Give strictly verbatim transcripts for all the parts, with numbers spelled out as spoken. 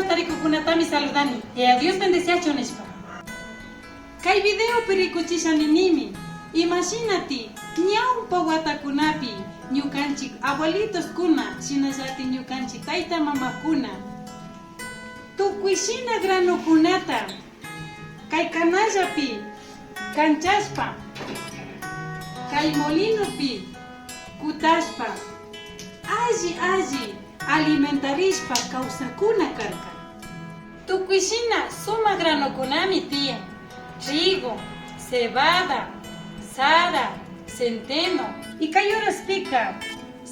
Tarikuqkunatami saludani. Dios bendeciachun nispa. Kay videopi rikuchisha ninimi, imashinati ñawpa watakunapi ñukanchik abuelitoskuna, shinallatik ñukanchik tayta mamakuna tukuy shina granokunata kay kanallapi kanchashpa, kay molinopi kutashpa, alli alli alimentarishpa kawsakuna karka. Tukuy shina sumak granokunami tiyan: trigo, cebada, sara, centeno. Y kay horaspika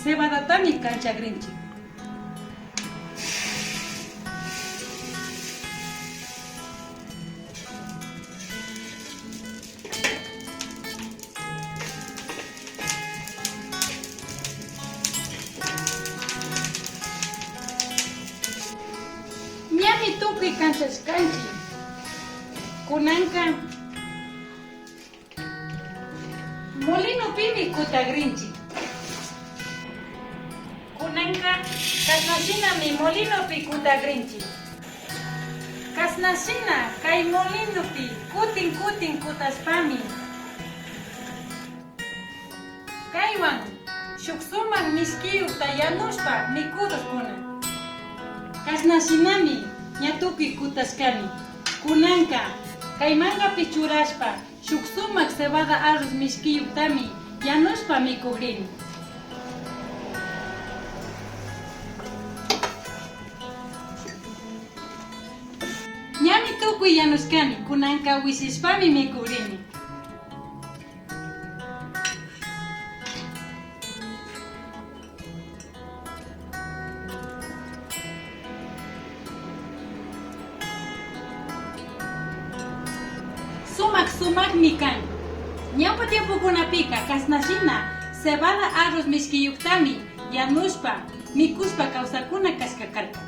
cebadatami kanchagrinchik. Ñami tukuy kanchashkanchik. Kunanka molinopimi kutagrinchik. Kunanka kasna shinami molinopi kutagrinchik. Kasna shina kay molinopi kutin kutin kutashpami, kaywan shuk sumak mishkiyukta yanushpa mikudurkuna. Kasna shinami ña tukuy kutashkani. Kunanka kay mankapi churashpa shuk sumak cebada arroz mishkiyuktami yanushpa mikugrini. Ñami tukuy yanushkani, kunanka wishishpami mikugrini. Sumak sumakmi kan. Ñawpa tiempokunapika kasna shina cebada arroz mishkiyuktami yanushpa mikushpa kawsakuna kashka karka.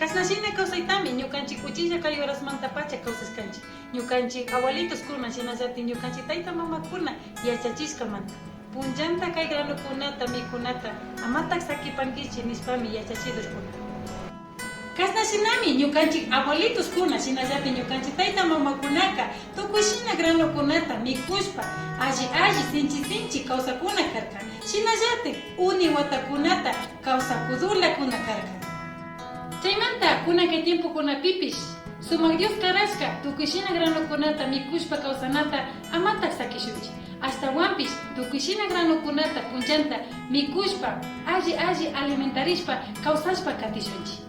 Kasna shina kawsaytami ñukanchik uchilla kay horasmantapacha kawsashkanchik. Ñukanchik abuelitoskuna, shinallatik ñukanchik tayta mamakuna yachachishkamanta, punllanta kay granokunata mikunata amatak sakipankichik nishpami yachachidurkuna. Kasna shinami ñukanchik abuelitoskuna, shinallatik ñukanchik tayta mamakunaka tukuy shina granokunata mikushpa alli alli sinchi sinchi kawsakuna karka. Shinallatik uni watakunata kawsakudurlakuna karka. Chaymanta kunan kay tiempokunapipish sumak Dios karashka tukuy shina granokunata mikushpa kawsanata amatak sakishunchik. Ashtawanpish tukuy shina granokunata punllanta mikushpa alli alli alimentarishpa kawsashpa katishunchik.